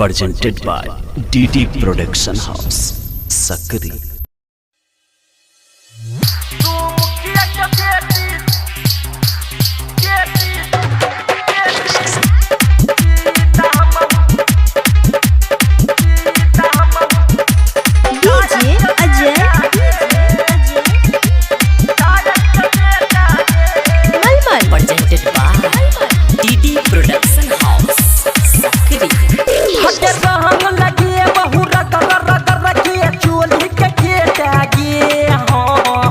Presented by DD Production House, Sakri. तू मुखिया के बेटी बेटी बेटी सीता हम DJ Ajay Tarak के बेटा Malmal presented by DD Production House, Sakri. हटे रहंग लगिए बहु रगर रगर रखिए चोली के खेत आगे हाँ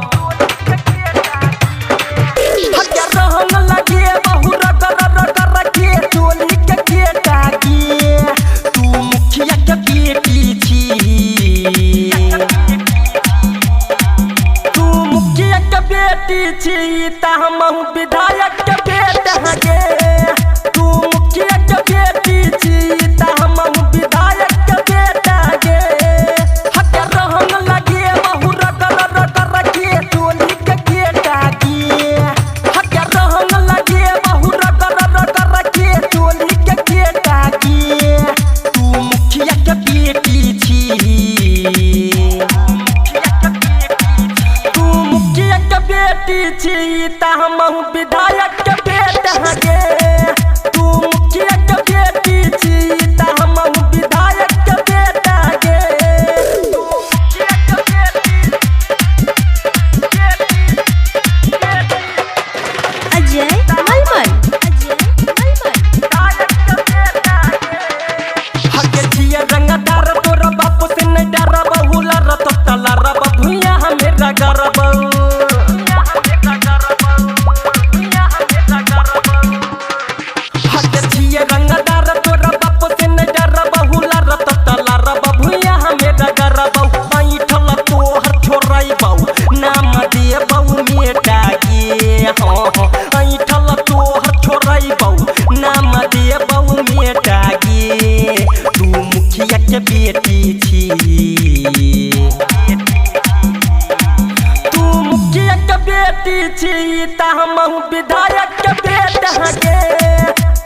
हटे रहंग लगिए बहु रगर रगर रखिए चोली के खेत आगे। तू मुखिया के बेटी छी, तू मुखिया के बेटी छी त हमहु विधायक के बेटा गे। तू मुखिया के बेटी छी त हमहु विधायक के बेटा गे। हटे रहंग लगे बहु रगर रगर रखिए चोली के गेटा गे। हटे रहंग लगे बहु रगर रगर रखिए चोली के गेटा गे। तू मुखिया के बेटी छी, तू मुखिया के बेटी छी त हमहु विधायक के बेटा गे। तू मुखिया के बेटी छी त हमहु विधायक के बेटा गे। तू मुखिया के बेटी बेटी बेटी Ajay Malmal विधायक के बेटा गे। हके छियै रंगदार तोरा बाप से नहीं डरब, हुलर तो तलरब भुइया हमें गरब। हके छियै रंगदार तोरा बाप से नहीं डरब, हुलर तो तलरब भुइया हमें गरब। ऐठल तोहर छोड़ैबौ नाम देबौ मेटा गे। हाँ हाँ ऐठल तोहर छोड़ैबौ नाम देबौ मेटा गे। तू मुखिया के बेटी छी, तू मुखिया के बेटी छी त हमहु विधायक के बेटा गे।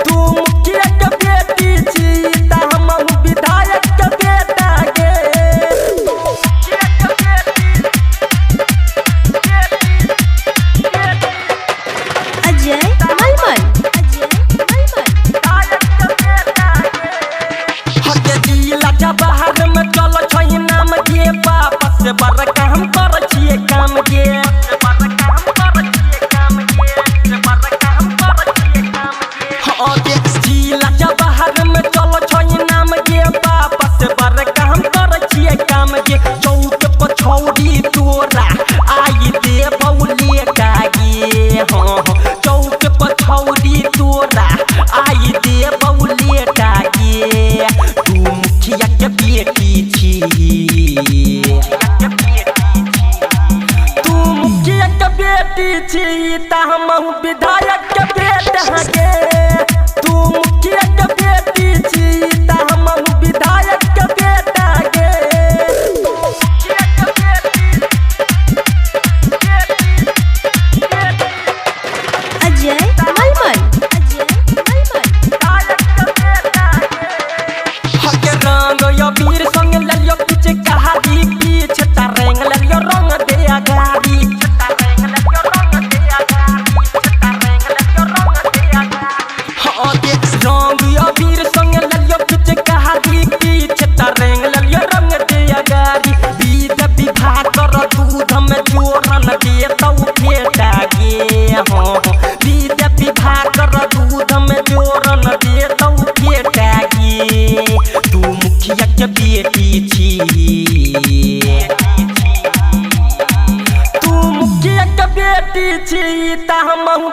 तू मुखिया के बेटी छी त हमहु विधायक के बेटा गे। तू मुखिया के बेटी बेटी बेटी Ajay Malmal विधायक के बेटा गे। हके जिला बाहर में चल छै नाम गे, बाप से बड़ काम कर छियै काम गे। हके जिला बाहर में चल छै नाम गे, बाप से बड़ काम कर छियै काम गे। चौक पर छौड़ी तोरा आई दे बौले कागे। हाँ हाँ चौक पर छौड़ी तोरा आई दे बौले कागे। तू मुखिया के बेटी छी, तू मुखिया के बेटी छी त हमहु विधायक के बेटा गे। तू मुखिया के बेटी छी त हमहु विधायक के बेटा गे। तू मुखिया के बेटी बेटी बेटी Ajay Malmal विधायक के बेटा गे। हके रंग यो वीर संग ललियो पीछे कहारी, पीछे तरंग ललियो रंग दे अगारी। हके रंग यो वीर संग ललियो पीछे कहारी, पीछे तरंग ललियो रंग दे अगारी। बीत विवाह कर दूध में जोरन दे तौ फेटा गे। हाँ बीत विवाह कर दूध में जोरन दे तौ फेटा गे। तू मुखिया के बेटी छी, तू मुखिया के बेटी छी त हमहु